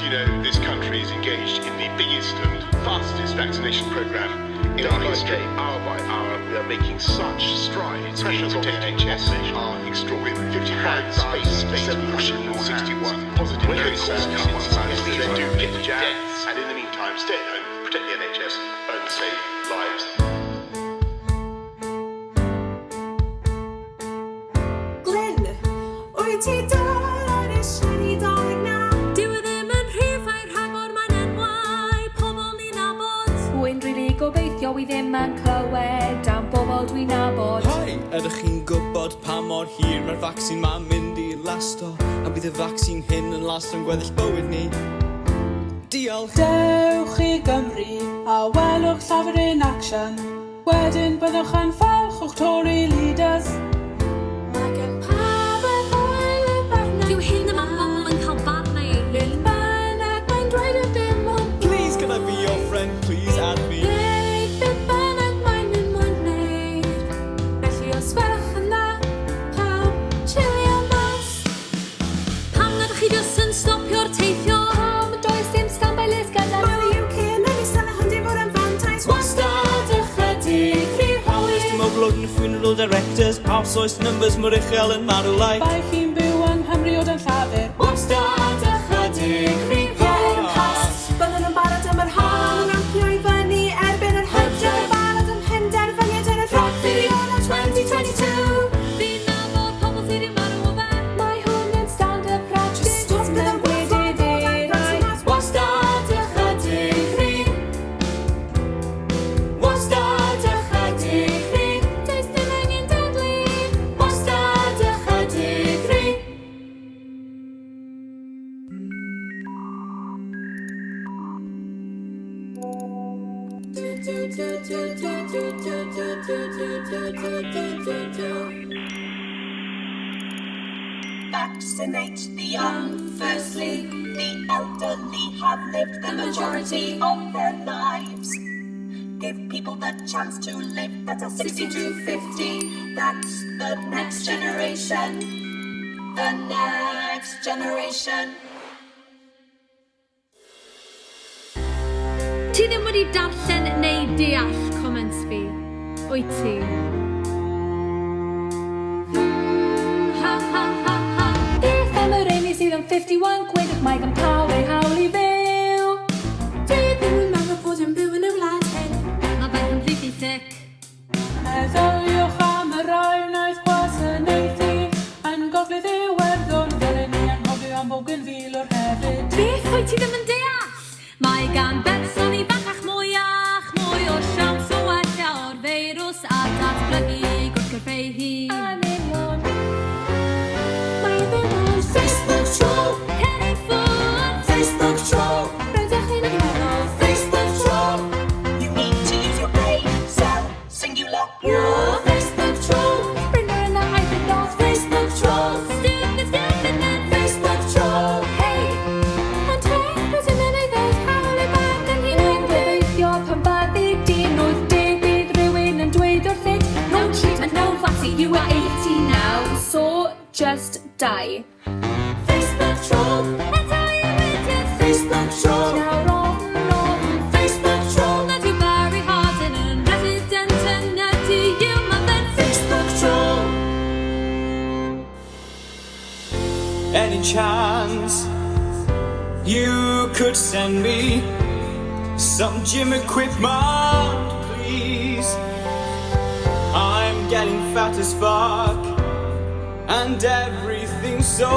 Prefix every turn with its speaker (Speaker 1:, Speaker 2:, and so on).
Speaker 1: As you know, this country is engaged in the biggest and fastest vaccination programme in our history. Hour by hour, we are making such strides in protecting NHS are extraordinary. 55,761 positive cases since yesterday. Do get the jab, and in the meantime, stay at home, protect the NHS, and save lives.
Speaker 2: Glyn, wyt ti dal ar y siani Dolig 'na?
Speaker 3: Dyw e ddim yn rhifau rhagor, mae'n enwau pobl ni'n nabod.
Speaker 4: Wy'n rili gobeithio wi ddim yn clywed am bobl dwi'n nabod.
Speaker 5: Hi! Ydych chi'n gwybod pa mor hir mae'r vaccine ma'n mynd i lasto? A bydd y vaccine hyn yn lasto'n gweddill bywyd ni? Diolch!
Speaker 6: Dewch i Gymru a welwch Llafur in action. Wedyn byddwch yn falch o'ch Tory leaders.
Speaker 3: Mae gen pawb y hwyl y barnau. Dyw hyn ddim am bobl yn cael barnau eu hun.
Speaker 6: Beth bynnag mae'n dweud y dim ond
Speaker 5: Please can I be your friend? Please add me.
Speaker 6: Gwneud beth bynnag mae'n nhw'n moyn gwneud. Felly os gwelwch yn dda, pawb chilio mas.
Speaker 3: Pam nad ydych chi jyst yn stopio'r teithio?
Speaker 4: Pam does dim standby list gyda
Speaker 2: Mae
Speaker 4: nhw?
Speaker 2: UK yn ennill 700 fod yn fantais.
Speaker 6: Wastad ychydig rhy hwyr.
Speaker 5: Dim overload yn y funeral directors. Outsourced numbers mor uchel yn marwolaeth.
Speaker 6: Bai chi'n byw yng Nghymru o dan Llafur. Wastad ychydig rhy
Speaker 2: Yn Pasg, byddwn yn barod am yr haf, yn rampio i fyny erbyn yr hydref. Barod am penderfyniad yn y Rhagfyr Ionawr 2022.
Speaker 3: Fi'n nabod pobl sydd wedi marw o fe.
Speaker 4: Mae hwn yn stand-up practice.
Speaker 2: Stop
Speaker 4: Jyst yn gweud eraill.
Speaker 6: Wastad ychydig rhy. Wastad ychydig rhy.
Speaker 3: Does dim angen dadlu.
Speaker 6: Wastad ychydig rhy.
Speaker 7: Vaccinate the young firstly. The elderly have lived the majority of their lives. Give people the chance to live that are 60 to 50. That's the next generation. The next generation.
Speaker 3: Ti ddim wedi darllen neu deall comments fi, wyt ti? Ha ha ha ha.
Speaker 4: Beth am y rheini sydd yn 51, gwedwch mae gan pawb ei hawl i fyw.
Speaker 6: Dwi ddim yn meddwl bod yn byw yn y wlad hyn.
Speaker 3: Mae fe'n completely thick.
Speaker 6: Meddyliwch am y rai wnaeth gwasanaethu yn Gogledd Iwerddon. Ddylen ni anghofio am Bougainville hefyd.
Speaker 3: Beth wyt ti ddim yn deall? Mae gan berson ifancach mwyach mwy o siawns o wella o'r feirws a datblygu gwrthgyrff ei hun.
Speaker 4: Yn union.
Speaker 6: Mae ddim ond Facebook troll.
Speaker 3: Cer i ffwrdd.
Speaker 6: Facebook troll. Rydych chi'n ei meddwl. Facebook troll.
Speaker 7: You need to use your brain cell. Singular.
Speaker 6: You're Facebook troll.
Speaker 4: Sprinter in the hyper
Speaker 6: Facebook troll.
Speaker 3: Stupid, stupid man.
Speaker 6: Facebook troll.
Speaker 4: Hey!
Speaker 6: Ond hei, rydym yn ei ddweud hawl i barn yn
Speaker 4: Dwi'n
Speaker 6: hunain.
Speaker 4: gobeithio pan fyddi di'n 80 bydd rhywun yn dweud wrthyt: "No treatment, no vaccine, you are 80 now, so just die."
Speaker 6: Facebook troll.
Speaker 3: Eto i Richard.
Speaker 6: Facebook troll.
Speaker 4: Nawr ofn ofn.
Speaker 6: Facebook troll.
Speaker 3: Nad yw Barry Hardin yn resident yn y DU, mae fe'n
Speaker 6: Facebook troll.
Speaker 5: Any chance you could send me some gym equipment, please? I'm getting fat as fuck and everything's so